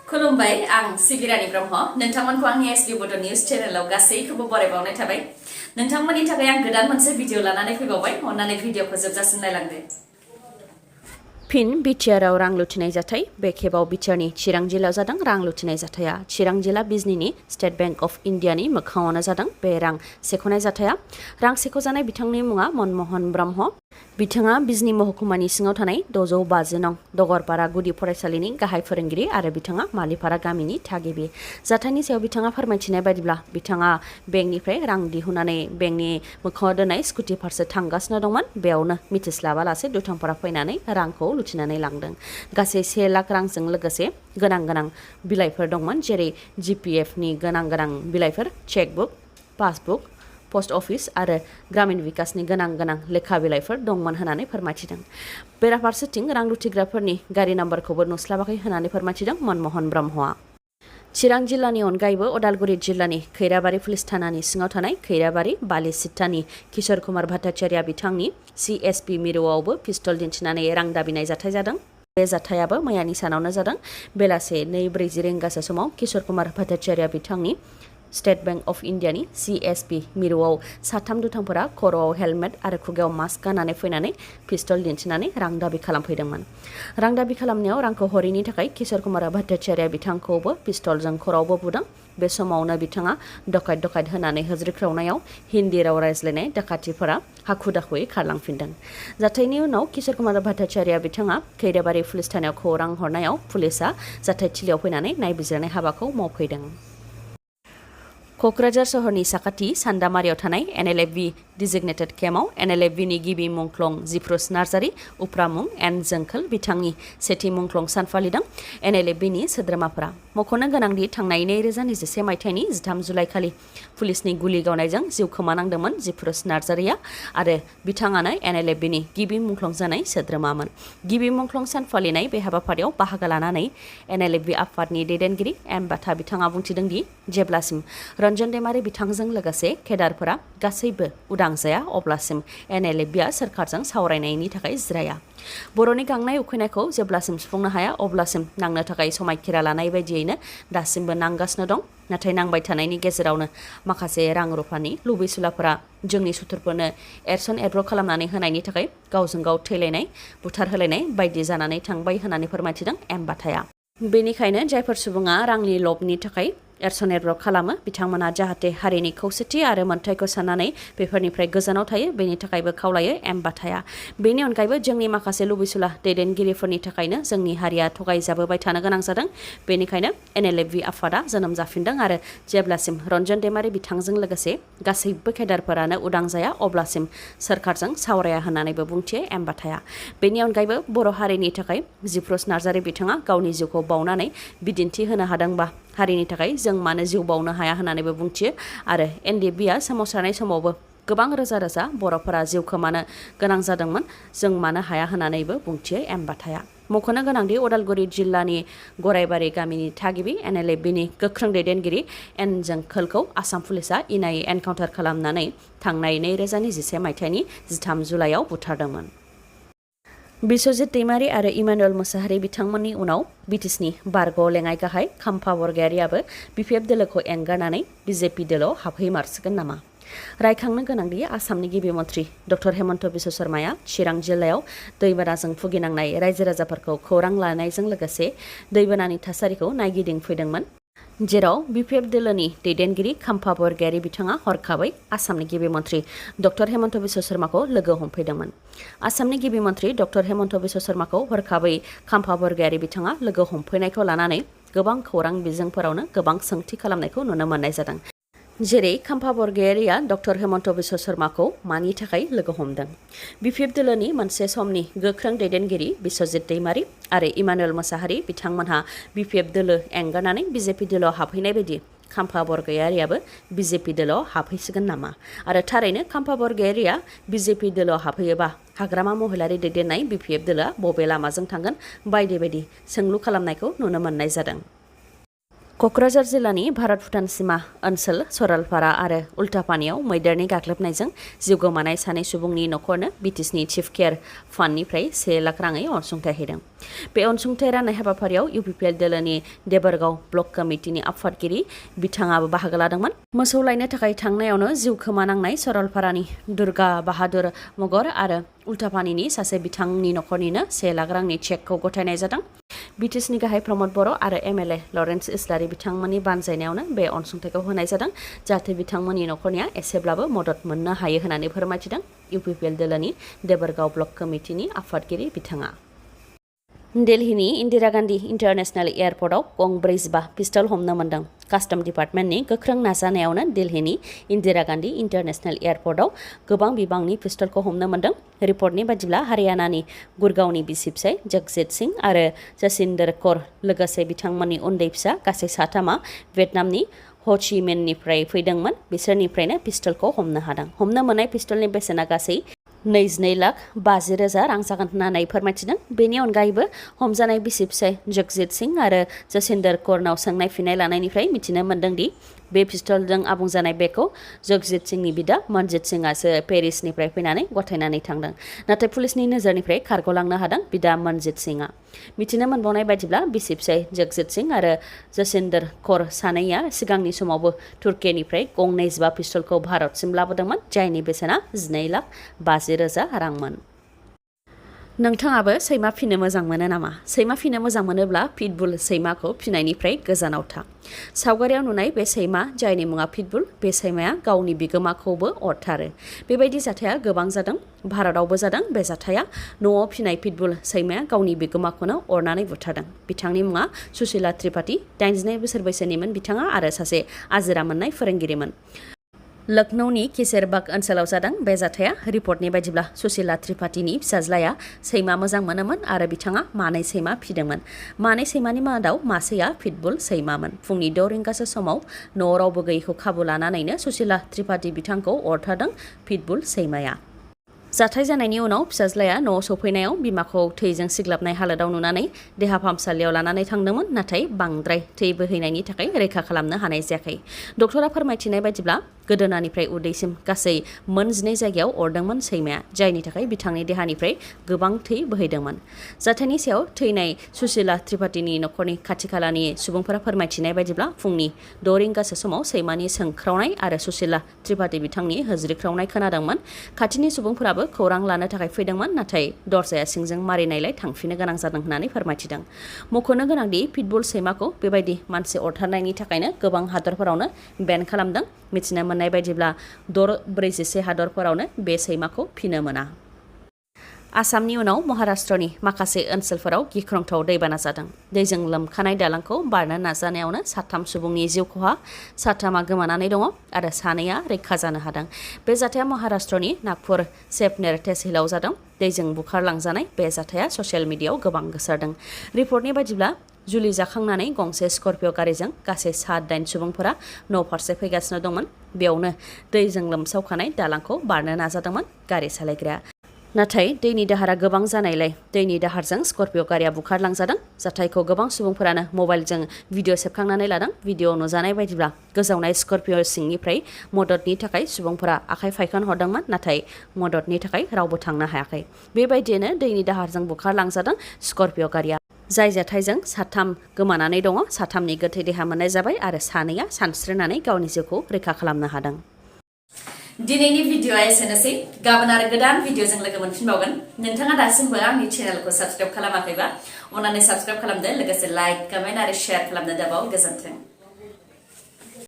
खुलुमबाय आं सिबिरानि ब्रह्म नोंथांमोनखौ आंनि एसबी बड निउज चेनेलाव गासैखौबो बरायबावनाय थाबाय नोंथांमोननि थाखाय आं गोदान मोनसे भिडिअ लानानै फैबावबाय अन्नानै भिडिअखौ जोबजासिम नायलांदो फिन बिटिआरआव रां लुथिनाय जाथाय बे खेबाव बिटिआरनि चिरां जिल्लायाव जादों रां लुथिनाय जाथाया चिरां जिल्ला बिजनीनि स्टेट बैंक अफ इन्डियानि मोखाङावनो जादों बे रां सेख'नाय जाथाया रां सेख'जानाय बिथांनि मुङा मनमोहन ब्रह्म बिथाङा बिजनी महकुमानि सिङाव थानाय 650 नं दगरपारा गुदि फरायसालिनि गाहाय फोरोंगिरि आरो बिथाङा मालिपारा गामिनि थागिबि जाथायनि सायाव बिथाङा फोरमायथिनाय बायदिब्ला बिथाङा बेंकनिफ्राय रां दिहुननानै बेंकनि मोखाङाव दोननाय स्कुटि फारसे थांगासिनो दंमोन बेयावनो मिथिस्लाबालासे दुथांफोरा फैनानै रांखौ लुथिनानै लांदों गासै 1 लाख रांजों लोगोसे गोनां बिलाइफोर दंमोन जेरै BPFनि गोनां बिलाइफोर चेकबुक पासबुक पोस्ट अफिस आरो ग्रामीण विकासनि गोनां लेखा बिलाइफोर दंमोन होननानै फोरमायथिदों बेराफारसेथिं रां लुथिग्राफोरनि गारि नाम्बारखौबो नुस्लाबाखै होननानै फोरमायथिदों मनमोहन ब्रह्मआ चिरां जिल्लानि अनगायैबो उदालगुरि जिल्लानि खैराबारि पुलिस थानानि सिङाव थानाय खैराबारि बालिसिट्टानि किशोर कुमार भट्टाचार्या बिथांनि CSP मिरुआवबो पिस्तल दिन्थिनानै रां दाबिनाय जाथाय जादों बे जाथायाबो मैयानि सानावनो जादों बेलासे 2:40 रिंगासो समाव किशोर कुमार भट्टाचार्या बिथांनि स्टेट बैंक अफ इन्डियानि CSP मिरुआव साथाम दुथांफोरा खर'आव हेलमेट आरो खुगायाव मास्क गाननानै फैनानै पिस्तल दिन्थिनानै रां दाबि खालामफैदोंमोन रां दाबि खालामनायाव रांखौ हरैनि थाखाय किशोर कुमार भट्टाचार्या बिथांखौबो पिस्तलजों खर'आवबो बुदों बे समावनो बिथाङा डकायत होनानै होज्रिख्रावनायाव हिन्दी राव रायज्लायनाय डाकातिफोरा हाखु दाखुयै खारलांफिनदों जाथायनि उनाव किशोर कुमार भट्टाचार्या बिथाङा खैराबारि पुलिस थानायाव खौरां हरनायाव पुलिसा जाथायथिलियाव फैनानै नायबिजिरनाय हाबाखौ मावफैदों क'क्राझार सहरनि साखाथि सान्दामारियाव थानाय NLFB डिजिगनेटेड केम्पआव NLFBनि गिबि मुंख्लं जिफ्रुस नार्जारी उफ्रा मुं एन जोंखोल बिथांनि सेथि मुंख्लं सान फालिदों NLFBनि सोद्रोमाफोरा मख'नो गोनांदि थांनाय 2021 मायथाइनि 13 जुलाइखालि पुलिसनि गुलि गावनायजों जिउ खोमानांदोंमोन जिफ्रुस नार्जारीया आरो बिथाङानो NLFBनि गिबि मुंख्लं जानाय सोद्रोमामोन गिबि मुंख्लं सान फालिनाय बे हाबाफारियाव बाहागो लानानै NLFB आफादनि दैदेनगिरि एम बाथा बिथाङा बुंथिदों दि जेब्लासिम रन्जन दैमारी बिथांजों लोगोसे केडारफोरा गासैबो उदां जाया अब्लासिम NLFBआ सोरखारजों सावरायनायनि थाखाय जिराया बर'नि गांनाय उखैनायखौ जेब्लासिम सुफुंनो हाया अब्लासिम नांनो थाखाय समायखिरा लानाय बायदियैनो दासिमबो नांगासिनो दं नाथाय नांबाय थानायनि गेजेरावनो माखासे रां रुफानि लुबैसुलाफोरा जोंनि सुथुरफोरनो एरसन एरब्र खालामनानै होनायनि थाखाय गावजों गाव थैलायनाय बुथारहोलायनाय बायदि जानानै थांबाय होननानै फोरमायथिदों एम बाथाया बेनिखायनो जायफोर सुबुङा रांनि लबनि थाखाय एरसन एरब्र खालामो बिथांमोना जाहाथे हारिनि खौसेथि आरो मोनथायखौ साननानै बेफोरनिफ्राय गोजानाव थायो बेनि थाखायबो खावलायो एम बाथाया बेनि अनगायैबो जोंनि माखासे लुबैसुला दैदेनगिरिफोरनि थाखायनो जोंनि हारिया थगायजाबोबाय थानो गोनां जादों बेनिखायनो NLFB आफादा जोनोम जाफिनदों आरो जेब्लासिम रन्जन दैमारी बिथांजों लोगोसे गासैबो केडारफोरानो उदां जाया अब्लासिम सोरखारजों सावराया होननानैबो बुंथियो एम बाथाया बेनि अनगायैबो बर' हारिनि थाखाय जिफ्रुस नार्जारी बिथाङा गावनि जिउखौ बावनानै बिदिन्थि होनो हादोंबा हारिनि थाखाय जों मानो जिउ बावनो हाया होननानैबो बुंथियो आरो NLFBआ सोमावसारनाय समावबो गोबां रोजा बर'फोरा जिउ खोमानो गोनां जादोंमोन जों मानो हाया होननानैबो बुंथियो एम बाथाया मख'नो गोनांदि उदालगुरि जिल्लानि गरायबारि गामिनि थागिबि NLFBनि गोख्रों दैदेनगिरि एन जोंखोलखौ आसाम पुलिसा इनायै एनकाउन्टार खालामनानै थांनाय 2021 मायथाइनि 13 जुलाइआव बुथारदोंमोन बिश्वजित दैमारी आरो इमानुएल मोसाहारि बिथांमोननि उनाव BTSनि बारग' लेङाइ गाहाय खाम्फा बरगयारियाबो BPF दोलोखौ एंगारनानै BJP दोलोआव हाबहैमारसिगोन नामा रायखांनो गोनांदि आसामनि गिबि मन्थ्रि डक्टर हेमन्त बिश्व शर्माया चिरां जिल्लायाव दैबानाजों भुगिनांनाय रायजो राजाफोरखौ खौरां लानायजों लोगोसे दैबानानि थासारिखौ नायगिदिंफैदोंमोन जेराव BPF दोलोनि दैदेनगिरि खाम्फा बरगयारि बिथाङा हरखाबै आसामनि गिबि मन्थ्रि डक्टर हेमन्त बिश्व शर्माखौ लोगो हमफैदोंमोन आसामनि गिबि मन्थ्रि डक्टर हेमन्त बिश्व शर्माखौ हरखाबै खाम्फा बरगयारि बिथाङा लोगो हमफैनायखौ लानानै गोबां खौरां बिजोंफोरावनो गोबां सोंथि खालामनायखौ नुनो मोननाय जादों जेरै खाम्फा बरगयारिया डक्टर हेमन्त बिश्व शर्माखौ मानि थाखाय लोगो हमदों BPF दोलोनि मोनसे समनि गोख्रों दैदेनगिरि बिश्वजित दैमारी आरो इमानुएल मोसाहारि बिथांमोनहा BPF दोलो एंगारनानै BJP दोलोआव हाबहैनाय बायदि खाम्फा बरगयारियाबो BJP दोलोआव हाबहैसिगोन नामा आरो थारैनो खाम्फा बरगयारिया BJP दोलोआव हाबहैयोबा हाग्रामा महिलारि दैदेननाय BPF दोलोआ बबे लामाजों थांगोन बायदि सोंलु खालामनायखौ नुनो मोननाय जादों क'क्राझार जिल्लानि भारत भुटान सीमा ओनसोल सरलपारा आरो उल्टापानियाव मैदेरनि गाग्लोबनायजों जिउ गोमानाय सानै सुबुंनि न'खरनो बिटिसिनि चिफ केयार फान्डनिफ्राय 1 लाख राङै अनसुंथाइ होदों। बे अनसुंथाइ राननाय हाबाफारियाव इउपिपिएल दोलोनि देबरगाव ब्लक कमिटिनि आफादगिरि बिथाङाबो बाहागो लादोंमोन। मोसौ लायनो थाखाय थांनायावनो जिउ खोमानांनाय सरलपारानि दुर्गा बाहादुर मगर आरो उल्टापानिनि सासे बिथांनि न'खरनिनो 1 लाख रांनि चेकखौ गथायनाय जादों। बिटिसिनि गाहाय प्रमद बर' आरो एमएलए लरेन्स इस्लारि बिथांमोननि बानजायनायावनो बे अनसुंथाइखौ होनाय जादों जाहाथे बिथांमोननि न'खरनिया एसेब्लाबो मदद मोननो हायो होननानै फोरमायथिदों इउपिपिएल दोलोनि देबरगाव ब्लक कमिटिनि आफादगिरि बिथाङा। दिल्लीनि इन्दिरा गान्धी इन्टारनेशनेल एयारपर्टआव गं 45 पिस्तल हमनो मोन्दों। कास्टम डिपार्टमेन्टनि गोख्रों नाजानायावनो दिल्लीनि इन्दिरा गान्धी इन्टारनेशनेल एयारपर्टआव गोबां बिबांनि पिस्तलखौ हमनो मोन्दों। रिपर्टनि बादिब्ला हारियानानि गुरगावनि बिसि फिसाय जगजित सिंह आरो जसिन्दर कौर लोगोसे बिथांमोननि उन्दै फिसा गासै साथामा भियेटनामनि हो ची मिन्हनिफ्राय फैदोंमोन। बिसोरनिफ्रायनो पिस्तलखौ हमनो हादों। हमनो मोननाय पिस्तलनि बेसेना गासै 22,50,000 रां जागोन होननानै फोरमायथिदों। बेनि अनगायैबो हमजानाय बिसि फिसाय जगजित सिंह आरो जसिन्दर कौरनाव सोंनाय फिननाय लानायनिफ्राय मिथिनो मोन्दों दि बे पिस्तलजों आबुं जानाय बेगखौ जगजित सिंहनि बिदा मनजित सिंहआसो पेरिसनिफ्राय फैनानै गथायनानै थांदों। नाथाय पुलिसनि नोजोरनिफ्राय खारग'लांनो हादों बिदा मनजित सिंहआ। मिथिनो मोनबावनाय बायदिब्ला बिसि फिसाय जगजित सिंह आरो जसिन्दर कौर सानैया सिगांनि समावबो तुर्कीनिफ्राय गं 25 पिस्तलखौ भारतसिम लाबोदोंमोन जायनि बेसेना 12,50,000 रांमोन। नोंथाङाबो सैमा फिनो मोजां मोनो नामा? सैमा फिनो मोजां मोनोब्ला पिटबुल सैमाखौ फिनायनिफ्राय गोजानाव था। सावगारियाव नुनाय बे सैमा जायनि मुङा पिटबुल, बे सैमाया गावनि बिगोमाखौबो अरथारो। बेबायदि जाथाया गोबां जादों। भारतावबो जादों। बे जाथाया न'आव फिनाय पिटबुल सैमाया गावनि बिगोमाखौनो अरनानै बुथारदों। बिथांनि मुङा सुशीला त्रिपाठी, 82 बोसोर बैसोनिमोन बिथाङा आरो सासे आजिरा मोननाय फोरोंगिरिमोन। लखनौनि किसेरबाग ओनसोलाव जादों बे जाथाया। रिपर्टनि बायदिब्ला सुशीला त्रिपाठीनि फिसाज्लाया सैमा मोजां मोनोमोन आरो बिथाङा 2 सैमा फिदोंमोन। 2 सैमानि मादाव मासेया पिटबुल सैमामोन। फुंनि 6 रिंगासो समाव न'आव रावबो गैयैखौ खाबु लानानैनो सुशीला त्रिपाठी बिथांखौ अरथारदों पिटबुल सैमाया। जाथाय जानायनि उनाव फिसाज्लाया न'आव सफैनायाव बिमाखौ थैजों सिग्लाबनाय हालोदाव नुनानै देहा फाहामसालियाव लानानै थांदोंमोन, नाथाय बांद्राय थै बोहैनायनि थाखाय रैखा खालामनो हानाय जायाखै। डक्टरा फोरमायथिनाय बायदिब्ला गोदोनानिफ्राय उदैसिम गासै मोन 12 जायगायाव अरदोंमोन सैमाया, जायनि थाखाय बिथांनि देहानिफ्राय गोबां थै बोहैदोंमोन। जाथायनि सायाव थैनाय सुशीला त्रिपाठीनि न'खरनि खाथि खालानि सुबुंफोरा फोरमायथिनाय बायदिब्ला फुंनि 6 रिंगासो समाव सैमानि सोंख्रावनाय आरो सुशीला त्रिपाठी बिथांनि होज्रिख्रावनाय खोनादोंमोन। खाथिनि सुबुंफोराबो खौरां लानो थाखाय फैदोंमोन, नाथाय दरजाया सिंजों मारिनायलाय थांफिननो गोनां जादों होननानै फोरमायथिदों। मख'नो गोनांदि पिटबुल सैमाखौ बेबायदि मानसि अरथारनायनि थाखायनो गोबां हादरफोरावनो बेन खालामदों। मिथिनो मोननाय बायदिब्ला 41 हादरफोरावनो बे सैमाखौ फिनो मोना। आसामनि उनाव महाराष्ट्रनि माखासे ओनसोलफोराव गिख्रंथाव दैबाना जादों। दैजों लोमखानाय दालांखौ बारनो नाजानायावनो 3 सुबुंनि जिउ खहा, 3 गोमानानै दङ आरो 2 रैखा जानो हादों। बे जाथाया महाराष्ट्रनि नागपुर सेपनेर तहसिलाव जादों। दैजों बुखारलांजानाय बे जाथाया ससियेल मिडियायाव गोबां गोसारदों। रिपर्टनि बायदिब्ला जुलि जाखांनानै गंसे स्कर्पिय' गारिजों गासै 7-8 सुबुंफोरा न' फारसे फैगासिनो दंमोन। बेयावनो दैजों लोमसावखानाय दालांखौ बारनो नाजादोंमोन गारि सालायग्राया। नाथाय दैनि दाहारा गोबां जानायलाय दैनि दाहारजों स्कर्पिय' गारिया बुखारलांजादों। जाथायखौ गोबां सुबुंफोरानो मबाइलजों भिडिअ' सेबखांनानै लादों। भिडिअ'आव नुजानाय बायदिब्ला गोजावनाय स्कर्पिय' सिंनिफ्राय मददनि थाखाय सुबुंफोरा आखाइ फायखान हरदोंमोन, नाथाय मददनि थाखाय रावबो थांनो हायाखै। बेबायदियैनो दैनि दाहारजों बुखारलांजादों स्कर्पिय' गारिया। जाय जाथायजों 3 गोमानानै दङ, 3नि गोथै देहा मोननाय जाबाय आरो 2 सानस्रिनानै गावनि जिउखौ रैखा खालामनो हादों। दिनैनि भिडिअ'आ एसेनोसै। गाबोन आरो गोदान भिडिअ'जों लोगो मोनफिनबावगोन। नोंथाङा दासिमबो आंनि चेनेलखौ साबस्क्राइब खालामाखैबा अन्नानै साबस्क्राइब खालामदो, लोगोसे लाइक, कमेन्ट आरो शेयार खालामनो दाबाव। गोजोन्थों।